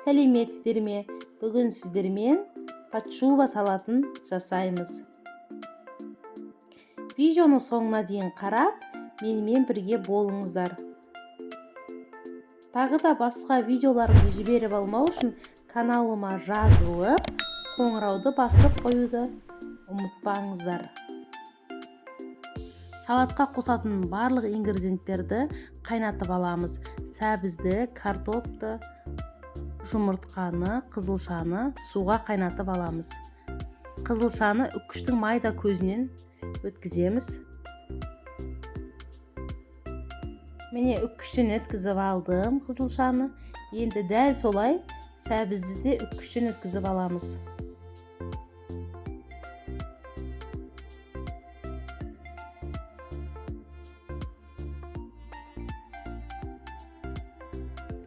Сәлеметсіздер ме? Бүгін сіздермен пачуба салатын жасаймыз. Видеоны соңына дейін қарап, менімен бірге болыңыздар. Тағы да басқа видеоларымды жіберіп алмау үшін каналыма жазылып, қоңырауды басып қоюды ұмытпаңыздар. Салатқа қосатын барлық ингредиенттерді қайнатып аламыз. Сәбізді, картопты, жұмыртқаны, қызылшаны суға қайнатып аламыз. Қызылшаны үккіштің майда көзінен өткіземіз. Міне үккіштен өткізіп алдым қызылшаны. Енді дәл солай сәбізді де үккіштен өткізіп аламыз.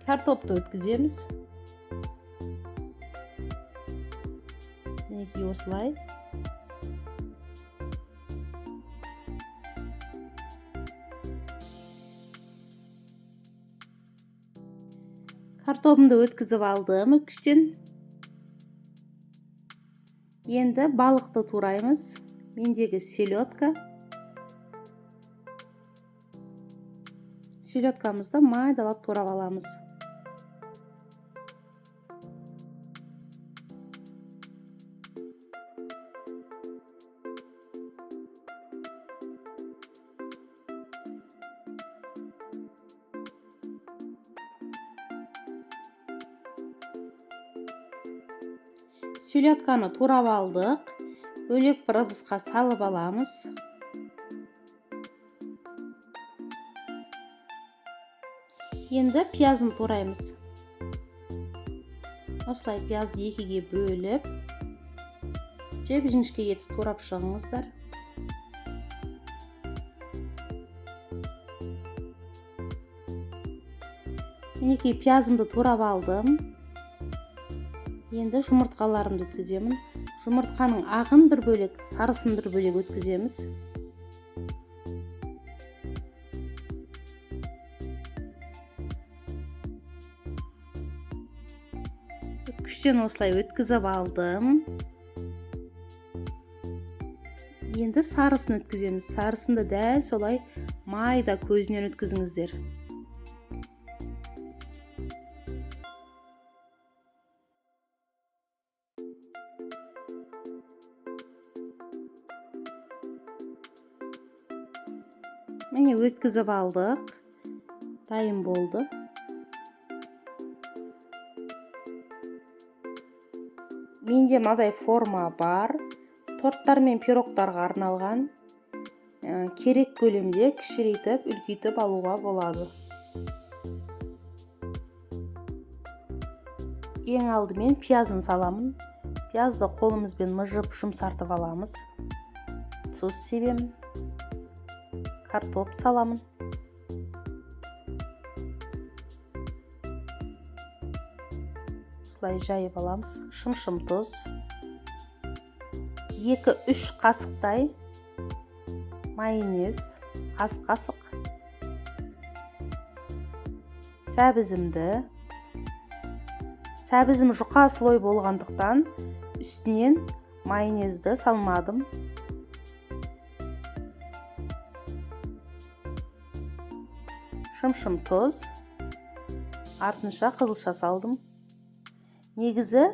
Картопты өткіземіз. Мінекей осылай. Картопымды өткізіп алдым үккіштен. Енді балықты тураймыз. Мендегі селедка. Селедкамызды майдалап турап аламыз. Селедканы турап алдық. Бөлек бір ыдысқа салып аламыз. Енді пиязын тураймыз. Осылай пиязды екіге бөліп, жіп-жіңішке етіп турап шығыңыздар. Мінекей пиязымды турап алдым. Енді жұмыртқаларымды өткіземін. Жұмыртқаның ағын бір бөлек, сарысын бір бөлек өткіземіз. Үккіштен осылай өткізіп алдым. Енді сарысын өткіземіз. Сарысын да дәл солай майда көзінен өткізіңіздер. Міне өткізіп алдық. Дайын болды. Менде мынадай форма бар. Торттар мен пирогтарға арналған. Керек көлемде кішірейтіп, үлкейтіп алуға болады. Ең алдымен пиязын саламын. Пиязды қолымызбен мыжып жұмсартып аламыз. Тұз себемін. Картоп саламын. Осылай жайып аламыз. Шым-шым тұз. 2-3 қасықтай майонез, ас қасық. Сәбізімді. Сәбізім жұқа слой болғандықтан үстінен майонезді салмадым. Шым-шым тұз, артынша қызылша салдым. Негізі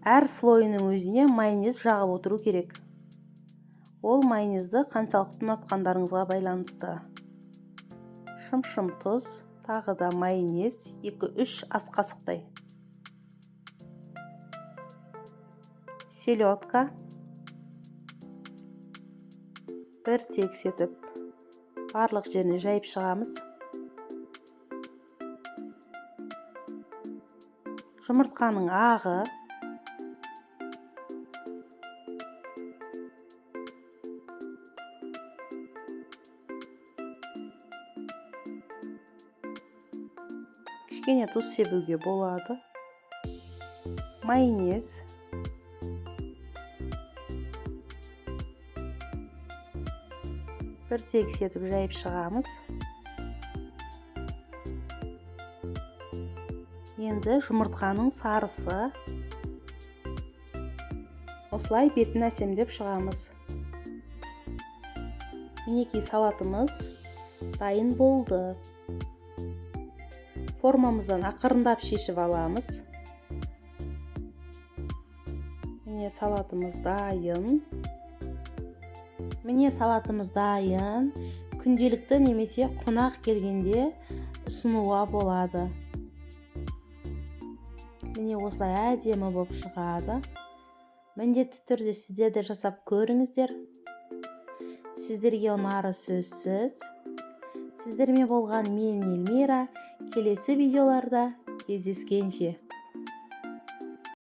әр слойының өзіне майонез жағып отыру керек. Ол майонезді қаншалықты ұнатқандарыңызға байланысты. Шым-шым тұз, тағы да майонез 2-3 ас қасықтай. Селедка бір тегіс етіп барлық жеріне жайып шығамыз. Жұмыртқаның ағы, кішкене тұз себуге болады, майонез, бір тегіс етіп жайып шығамыз. Енді жұмыртқаның сарысы. Осылай бетін әсемдеп шығамыз. Мінекей, салатымыз дайын болды. Формамыздан ақырындап шешіп аламыз. Міне, салатымыз дайын. Міне, салатымыз дайын. Күнделікті немесе қонақ келгенде ұсынуға болады. Міне, осылай әдемі болып шығады. Міндетті түрде сіздер де жасап көріңіздер, сіздерге ұнары сөзсіз. Сіздермен болған мен, Эльмира. Келесі видеоларда кездескенше!